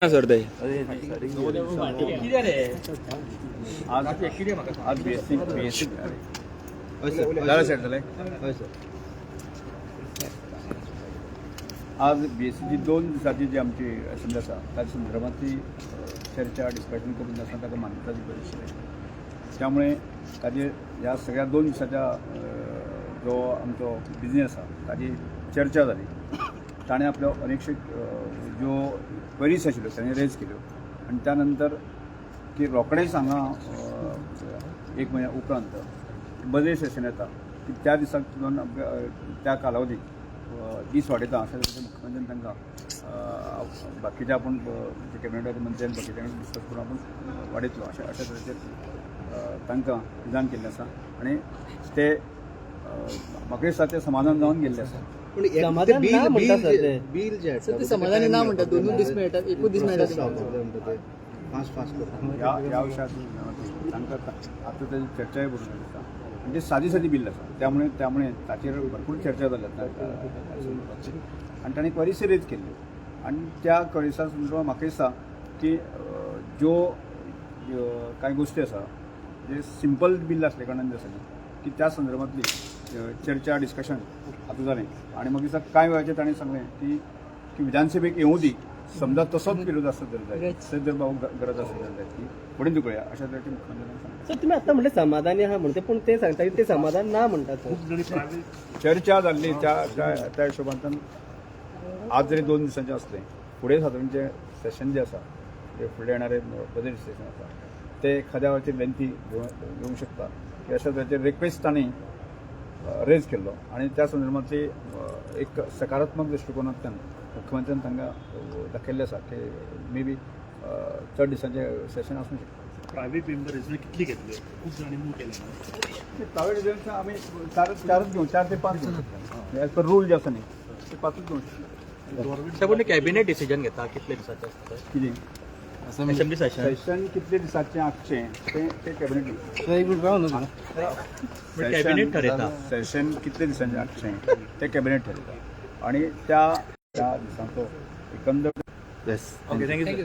Sir ते आज आज बी एस सी जालें सेट जालें. आज बी एस सीची 2 दिसांची जी आमची असेंब्ली आसा, ताच्या संदर्भांतली चर्चा, डिस्कशन करून आसतना ताका मान्यता दिवपाची आशिल्ली. त्यामुळे ताजेर ह्या सगळ्या 2 दिसाच्या जो आमचो बिजनेस आसा, ताजी चर्चा जाली. ताणें आपल्यो अनेकशे ज्यो क्वेरीज आशिल्ल्यो, ताणें रेज केल्यो आनी त्या नंतर की रोखडेंच हांगा एक म्हयन्या उपरांत बजेट सेशन येता की त्या दिसाक दोन त्या कालावधीक दीस वाडयता अशें तरेचें मुख्यमंत्र्यान तांकां बाकीचे आपूण जे कॅबिनेटाचे मंत्री आनी बाकीच्या कडेन डिस्कस करून आपूण वाडयतलो अशें अशा तरेचें तांकां विधान केल्लें आसा आनी ते म्हाका दिसता ते समाधान जावन गेल्ले आसा. पूण एक समाधान ते बिल ना म्हणटा बिल सर ते. बिल जे सर, ते समाधानी ना म्हणटा. दोनूच दीस मेळटात, एकूच दीस मेळटा तुमकां. फास्ट फास्ट करता. ह्या ह्या विशयात तांकां आतां ताजी चर्चाय करूंक जाय दिसता. म्हणजे सादी सादी बिल आसा, त्यामुळे त्यामुळे ताचेर भरपूर चर्चा जाल्या आनी ताणें क्वेरीज रेज केल्ल्यो आनी त्या क्वेरिसा संदर्भात म्हाका दिसता की ज्यो ज्यो कांय गोश्टी आसा, जे सिंपल बिल आसले कारणान जें आसा न्ही, की त्या संदर्भातली चर्चा, डिस्कशन आतां जालें आनी मागीर दिसता कांय वेळाचेर ताणें सांगलें की की विधानसभेक येवं दी, समजा तसोच विरोध आसत जर जायत, तशें जर बाबू गरज आसत जर जायत की फुडें दुकळया, अशा तरेचें मुख्यमंत्र्यान सांगलें. सर, तुम्ही आता म्हणले समाधानी आहा म्हणते, पूण ते सांगता की ते समाधान ना म्हणटात सर. चर्चा जाल्ली त्या त्या त्या हिशोबांतल्यान आज जरी 2 दिसांचें आसलें, फुडें सादारण जें सेशन जें आसा, जे फुडले येणारे बजेट सेशन आसा, ते एखाद्या वेळाचेर लेंथी घेवंक शकता की अशा तरेचे रिक्वेस्ट तांणी रेज केल्लो आनी त्या संदर्भांतली एक सकारात्मक दृश्टिकोनांतल्यान मुख्यमंत्र्यान तांकां दाखयल्लें आसा की मे बी चड दिसांचें सेशन आसूंक शकता. प्रायव्हेट मेंबर रेजन कितली घेतले? खूप जाणांनी मूव केले. प्रायव्हेट एजन्सी आमी चारच घेवं, 4 ते 5 घेवंक शकता. एज पर रूल जे आसा न्ही, ते पांचूच घेवंक शकता. सर, पूण कॅबिनेट डिसिजन घेता कितले दिसाचे आसता? कितें? असेंब्ली सेशन. सेशन कितले दिसाचें आसचें तें ते कॅबिनेट एक मिनिट राव न्हू. कॅबिनेट ठरयता. सेशन कितले दिसांचें आसचें तें कॅबिनेट ठरयता आनी त्या त्या दिसांचो एकंदर okay, thank you sir.